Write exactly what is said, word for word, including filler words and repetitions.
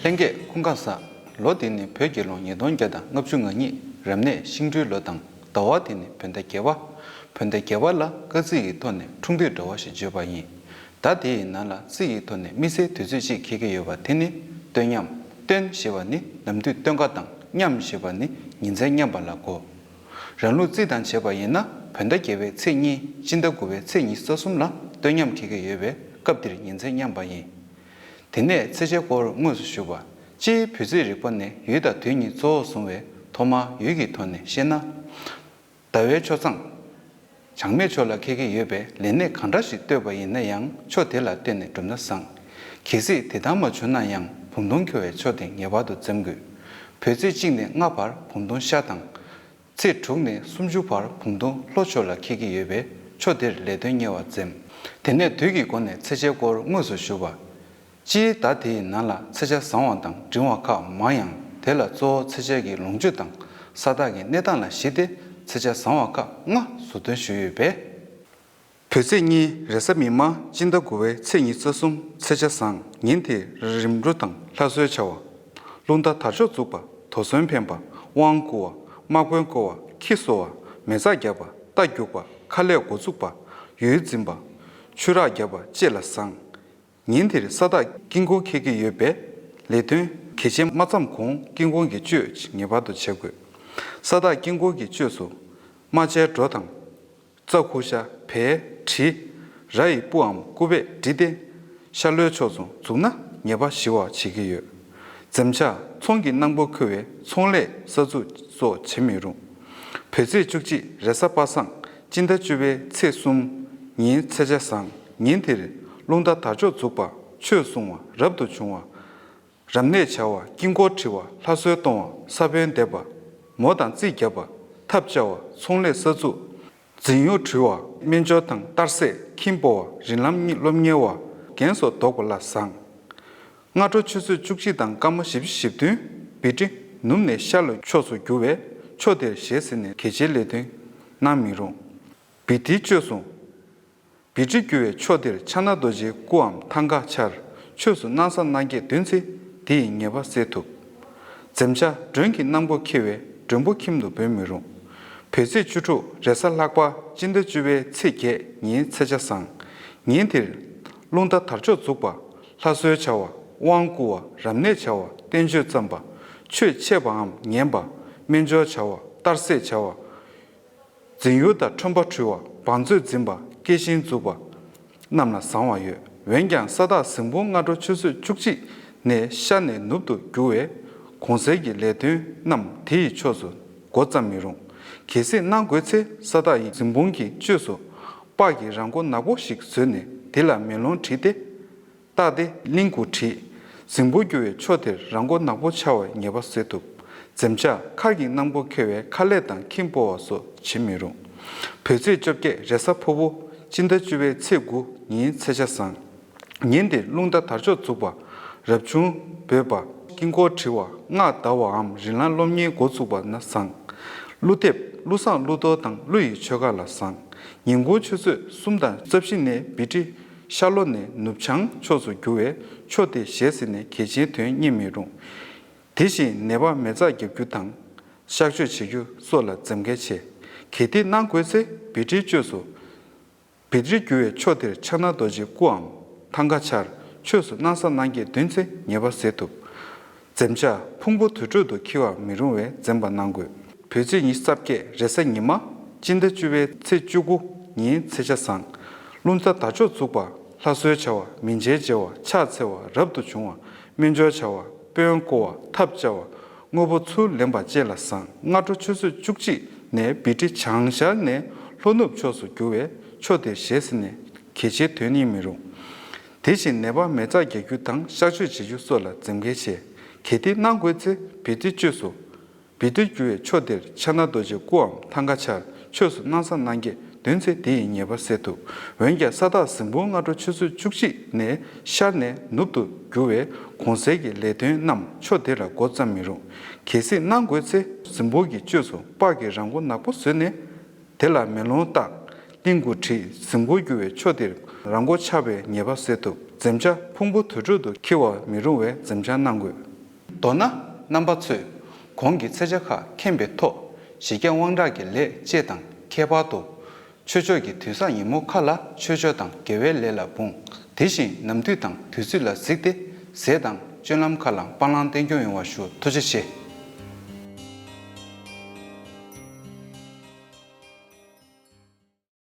ལྷན་རྒྱས་སྐུ་ཁམས་བཟང་། ལོ་འདི་ནི་བོད་རྒྱལ་ལོ་ཉིས་སྟོང་བརྒྱ་དང་ལྔ་བཅུ་ང་གཉིས། རབ་གནས་ཤིང་སྦྲུལ་ལོ་དང་ཟླ་བ་འདི་ནི་བོད་ཟླ་བརྒྱད་པ། བོད་ཟླ་བརྒྱད་པ་ལ་དཀར་རྩི་ཡི་ཐོག་ནས་འཁྲུངས་དུས་འདྲ་བ་ཞེས་བརྗོད་པ་ཡིན། ཟླ་དེ་ཡི་ནང་ལ་རྩི་ཡི་ཐོག་ནས་དམིགས་བསལ་དུས་ཚོད་ཅིག་འཁེལ་གྱི་ཡོད་པ་དེ་ནི་སྟོན་མཉམ། སྟོན་ཞེས་པ་ནི་ནམ་དུས་སྟོན་ཁ་དང་མཉམ་ཞེས་པ་ནི་ཉིན་མཚན་མཉམ་པ་ལ་གོ། རང་ལུགས་རྩིས་དང་བྱས་པ་ཡིན་ན་བོད་ཟླ་བརྒྱད་པའི་ཚེས་གཉིས། སྤྱི་ཟླ་དགུ་པའི་ཚེས་ཉི་ཤུ་རྩ་གསུམ་ལ་སྟོན་མཉམ་འཁེལ་གྱི་ཡོད་པས་སྐབས་འདིར་ཉིན་མཚན་མཉམ་པ་ཡིན། དེ་ནས་ཚེས་ཆའི་སྐོར་དངོས་སུ་ཞུ་བ། སྤྱིའི་བོད་རྩིས་རིག་པ་ནས་ཡུལ་དང་དུས་གཉིས་གཙོ་བོར་བཟུང་བས་ཐོག་མར་ཡུལ་གྱི་ཐོག་ནས་བཤད་ན། ཟླ་བའི་ཕྱོགས་བཟང་། བྱང་སྨད་ཕྱོགས་ལ་འཁེལ་གྱི་ཡོད་པས་ལས་གནས་གང་འདྲ་ཞིག་གཏོད་པ་ཡིན་ན་ཡང་ཕྱོགས་དེ་ལ་ལྟོས་ནས་བསྒྲུབས་ན་བཟང་། གལ་སྲིད་དེ་ལྟར་མ་བྱུང་ན་ཡང་བུམ་སྟོང་འཁེལ་བའི་ཕྱོགས་དེ་ངེས་པར་དུ་འཛེམ་དགོས། བོད་ཚེས་གཅིག་ནས་ལྔ་བར་བུམ་སྟོང་ཤར་དང་། ཚེས་དྲུག་ནས་སུམ་ཅུ་བར་བུམ་སྟོང་ལྷོ་ཕྱོགས་ལ་འཁེལ་གྱི་ཡོད་པས་ཕྱོགས་དེར་ལས་དོན་གཉེར་བ་འཛེམ། དེ་ནས་དུས་ཀྱི་སྒོ་ནས་ཚེས་ཆའི་སྐོར་དངོས་སུ་ཞུ་བ། སྤྱིའི་ཟླ་དེའི་ནང་ལ་ཚེས་ཆ་བཟང་བ་དང་འབྲིང་བ་ཁག་མང་ཡང་དེ་ལ་གཙོ་བོ་ཚེས་ཆ་གི་ལོངས་སྤྱོད་དང་ས་བདག་གི་གནས་སྟངས་ལ་གཞིགས་ཏེ་ཚེས་ཆ་བཟང་བ་ཁག་ལྔ་ཟུར་འདོན་ཞུས་ཡོད་པས། བོད་ཚེས་གཉིས། རེས་གཟའ་མིག་དམར། སྤྱི་ཟླ་དགུ་པའི་ཚེས་ཉི་ཤུ་རྩ་གསུམ། ཚེས་ཆ་བཟང་། ཉིན་དེ་རིམ་གྲོ་དང་ལྷ་གསོལ་བྱ་བ། རླུང་རྟ་དར་ལྕོག་འཛུགས་པ། དོགས་ཟོན་འཕེན་པ། དབང་བསྐུར་བ། དམག་དཔོན་བསྐོ་བ། ཁྱི་གསོ་བ། མེ་བཙའ་རྒྱག་པ། རྟ་རྒྱུག་པ། ཁ་ལས་འགོ་བཙུགས་པ། ཡོལ་འཛིན་པ། ཆུ་རགས་རྒྱག་པ་བཅས་ལ་བཟང་། ཉིན་དེར་ས་བདག་དཀྱིལ་འཁོར་འཁེལ་གྱི་ཡོད་པས། ལས་དོན་གལ་ཆེན་མ་བརྩམས་གོང་དཀྱིལ་འཁོར་གྱི་གཅོད་ངེས་པར་དུ་བྱེད་དགོས། ས་བདག་དཀྱིལ་འཁོར་གྱི་གཅོད་སུ། རྨ་བྱའི་སྒྲོ་དང་། རྩྭ་ཁུ་ཤ། བལ། གྲི། ར་ཡི་སྤུའམ་ཀུ་པས་བྲིས་ཏེ། ཤར་ལྷོའི་ཕྱོགས་སུ་འཛུགས་ན་ངེས་པ་ཞི་བར་བྱེད་ཀྱི་ཡོད། འཛེམ་བྱ། ཚོང་གི་གནང་ཕོགས་འཁོལ་བའི་ཚོང་ལས་ས་ཚུགས་སོགས་བྱེད་མི་རུང་། བོད་ཚེས་བཅུ་གཅིག་རེས་གཟའ་པ་སངས། སྤྱི་ཟླ་བཅུ་པའི་ཚེས་གསུམ་ཉིན་ཚེས་ཆ་བཟང་། ཉིན་དེར་རླུང་རྟ་དར་ལྕོག་འཛུགས་པ། ཆོས་གསུང་བ། རབ་ཏུ་བྱུང་བ། རབ་གནས་བྱ་བ། དཀྱིལ་འཁོར་བྲི་བ། ལྷ་གསོལ་གཏོང་བ། ས་བོན་འདེབས་པ། མོ་དང་རྩིས་རྒྱབ་པ། ཐབ་བཅའ་བ། ཚོང་ལས་ས་ཚུགས། རྫིང་ཡུར་བྲུས་པ། སྨན་སྦྱོར་དང་གཏར་སྲེག་ཁྱིམ་སྤོ་བ། རིགས་ལམ་སློབ་གཉེར་བ། རྒན་སོགས་འདོགས་པ་ལ་བཟང་། སྔ་དྲོ་ཆུ་ཚོད་བཅུ་གཅིག་དང་སྐར་མ་བཞི་བཅུ་ཞེ་བདུན། བི་ཊི་ནུབ་ནས་ཤར་ལ་ཕྱོགས་སུ་རྒྱུ་བས་ཕྱོགས་དེར་ཞེད་ཟེར་ནས་གལ་ཆེའི་ལས་དོན་གནང་མི་རུང་། བི་ཊི་གཅོད་སོང་། བི་ཊི་རྒྱུ་བའི་ཕྱོགས་དེར་ཕྱག་ན་རྡོ་རྗེའི་སྐུའམ་ཐང་ག་འཕྱར། ཆོས་སུ་སྣང་ས་སྣང་བརྒྱད་འདོན་ཚེ་དེ་ཡི་ཉེས་པ་སེལ་ཐུབ། འཛེམ་བྱ། མགྲོན་གྱི་གནང་ཕོགས་འཁེལ་བས་མགྲོན་པོ་ཁྱིམ་དུ་འབོད་མི་རུང་། བོད་ཚེས་བཅུ་དྲུག་རེས་གཟའ་ལྷག་པ། སྤྱི་ཟླ་བཅུ་པའི་ཚེས་བརྒྱད་ཉིན་ཚེས་ཆ་བཟང་། ཉིན་དེར་རླུང་རྟ་དར་ལྕོག་འཛུགས་པ། ལྷ་གསོལ་བྱ་བ། དབང་བསྐུར་བ། རབ་གནས་བྱ་བ། བསྟན་བཅོས་བརྩམས་པ། ཆོས་འཆད་པའམ་ཉན་པ། སྨན་སྦྱོར་བྱ་བ། གཏར་སྲེག་བྱ་བ། རྫིང་ཡུར་དང་ཁྲོན་པ་བྲུས་པ། བང་མཛོད་འཛིན་པ། སྐྱེ་ཤིང་འཛུགས་པ་རྣམས་ལ་བཟང་བ་ཡོད། འོན་ཀྱང་ས་བདག་གཟིམ་དཔོན་སྔ་དྲོ་ཆུ་ཚོད་བཅུ་གཅིག་ནས་ཤར་ནས་ནུབ་ཏུ་རྒྱུ་བས་གོང་གསལ་གྱི་ལས་དོན་རྣམས་དེ་ཡི་ཕྱོགས་སུ་འགོ་བརྩམས་མི་རུང་། གལ་སྲིད་གནང་དགོས་ཚེ་ས་བདག་ཡི་གཟིམ་དཔོན་གྱི་གཅོད་སུ་སྤགས་ཀྱི་ར་མགོ་ནག་པོ་ཞིག་བཟོས་ནས་དེ་ལ་མེ་ལོང་བྲིས་ཏེ། རྟགས་དེ་གླིང་དགུ་བྲིས། གཟིམ་དཔོན་རྒྱུ་བའི་ཕྱོགས་དེར་ར་མགོ་ནག་པོ་འཕྱར་བའི་ཉེས་པ་སེལ་ཐུབ། འཛེམ་བྱ། མཁར་གྱི་གནང་ཕོགས་འཁེལ་བས་མཁར་ལས་དང་ཁྱིམ་སྤོ་བ་སོགས་བྱེད་མི་རུང་། བོད་ཚེས་བཅོ་བརྒྱད་རེས་གཟའ་ཕུར་བུ། སྤྱི་ཟླ་བཅུ་པའི་ཚེས་དགུ་ཉིན་ཚེས་ཆ་བཟང་། ཉིན་དེར་རླུང་རྟ་དར་ལྕོག་འཛུགས་པ། རབ་བྱུང་འབོད་པ། དཀྱིལ་འཁོར་བྲི་བ། སྔགས་བཟླ་བའམ་རིགས་ལམ་སློབ་གཉེར་འགོ་བཙུགས་པ་ན་བཟང་། ཀླུ་འདེབས། ཀླུ་བསངས། ཀླུ་གཏོར་དང་ཀླུ་ཡི་ཆོ་ག་ལ་བཟང་། ཉིན་གུང་ཆུ་ཚོད་གསུམ་དང་རྩ་བཞི་ནས་བི་ཊི་ཤར་ལྷོ་ནས་ནུབ་བྱང་ཕྱོགས་སུ་རྒྱུ་བས་ཕྱོགས་དེ་ཞེད་ཟེར་ནས་གལ་ཆེའི་དོན་གཉེར་མི་རུང་། དེ་བཞིན་ནད་པ་མེ་བཙའ་བརྒྱབ་རྒྱུ་དང་གཤག་བཅོས་བྱེད་རྒྱུ་སོགས་ལ་འཛེམ་གལ་ཆེ། གལ་ཏེ་གནང་དགོས་ཚེ་བི་ཊི་གཅོད་སོ། བི་ཊི་རྒྱུ་བའི་ཕྱོགས་དེར་ཕྱག་ན་རྡོ་རྗེའི་སྐུའམ་ཐང་ག་འཕྱར། ཆོས་སུ་སྣང་ས་སྣང་བརྒྱད་འདོན་ཚེ་ཉེས་པ་སེལ་ཐུབ། འཛེམ་བྱ། ཕུང་པོ་དུར་ཁྲོད་དུ་འཁྱིལ་བ་མི་རུང་བས་འཛེམ་པ་གནང་དགོས། བོད་ཚེས་ཉི་ཤུ་རྩ་བརྒྱད་རེས་གཟའ་ཉི་མ། སྤྱི་ཟླ་བཅུ་པའི་ཚེས་བཅུ་དགུ་ཉིན་ཚེས་ཆ་བཟང་། རླུང་རྟ་དར་ལྕོག་འཛུགས་པ། ལྷ་གསོལ་བྱ་བ། མི་མཇལ་བྱ་བ། ཕྱག་འཚལ་བ། རབ་ཏུ་བྱུང་བ། སྨན་སྦྱོར་བྱ་བ། དཔོན་བསྐོ་བ། ཐབ་བཅའ་བ། དངོས་པོ་ཚུར་ལེན་པ་བཅས་ལ་བཟང་། སྔ་དྲོ་ཆུ་ཚོད་བཅུ་གཅིག་ནས་བི་ཊི་བྱང་ཤར་ནས་ལྷོ་ནུབ་ཕྱོགས་སུ་རྒྱུ་བས་ཕྱོགས་དེར་ཞེད་ཟེར་ནས་གལ་ཆེའི་དོན་གཉེར་མི་རུང་། དེ་བཞིན་ནད་པ་མེ་བཙའ་རྒྱག་རྒྱུ་དང་གཤག་བཅོས་བྱེད་རྒྱུ་སོགས་ལ་འཛེམ་གལ་ཆེ། གལ་ཏེ་གནང་དགོས་ཚེ་བི་ཊི་གཅོད་སོ། བི་ཊི་རྒྱུ་བའི་ཕྱོགས་དེར་ཕྱག་ན་རྡོ་རྗེའི་སྐུའམ་ཐང་ག་འཕྱར། ཆོས་སུ་སྣང་ས་སྣང་བརྒྱད་འདོན་ཚེ་དེ་ཡི་ཉེས་པ་སེལ་ཐུབ། འོན་ཀྱང་ས་བདག་གཟིམ་དཔོན་སྔ་དྲོ་ཆུ་ཚོད་བཅུ་གཅིག་ནས་ཤར་ནས་ནུབ་ཏུ་རྒྱུ་བས་གོང་གསལ་གྱི་ལས་དོན་རྣམས་ཕྱོགས་དེ་ལ་འགོ་བརྩམས་མི་རུང་། གལ་སྲིད་གནང་དགོས་ཚེ་གཟིམ་དཔོན་གྱི་གཅོད་སོ་སྤགས་ཀྱི་ར་མགོ་ནག་པོ་བཟོས་ནས། དེ་ལ་མེ་ལོང་བཏགས། གླིང་དགུ་བྲིས། གཟིམ་དགུ་རྒྱུ་བའི་ཕྱོགས་དེར་ར་མགོ་འཕྱར་བའི་ཉེས་པ་སེལ་ཐུབ། འཛེམ་བྱ། ཕུང་པོ་དུར་ཁྲོད་དུ་འཁྱིལ་བ་མི་རུང་བས་འཛེམ་བྱ་གནང་དགོས། མདོར་ན། རྣམ་པ་ཚོས་གོང་གི་ཚེས་ཆ་ཁག་མཁྱེན་པའི་ཐོག་གཞི་རྒྱ་དབང་དྲག་གི་ལས་བཅས་དང་ཁྱད་པར་དུ། ཆོས་ཕྱོགས་ཀྱི་དུས་བཟང་ཉིན་མོ་ཁག་ལ་ཆོས་ཕྱོགས་དང་དགེ་བའི་ལས་ལ་འབུངས། དེ་བཞིན་ནམ་དུས་དང་དུས་ཚོད་ལ་གཟིགས་ཏེ་ཟས་དང་སྤྱོད་ལམ་ཁག་ལ་སྤང་བླང་བསྟེན་སྐྱོང་ཡོང་བ་ཞུ། ཐུགས་རྗེ་ཆེ།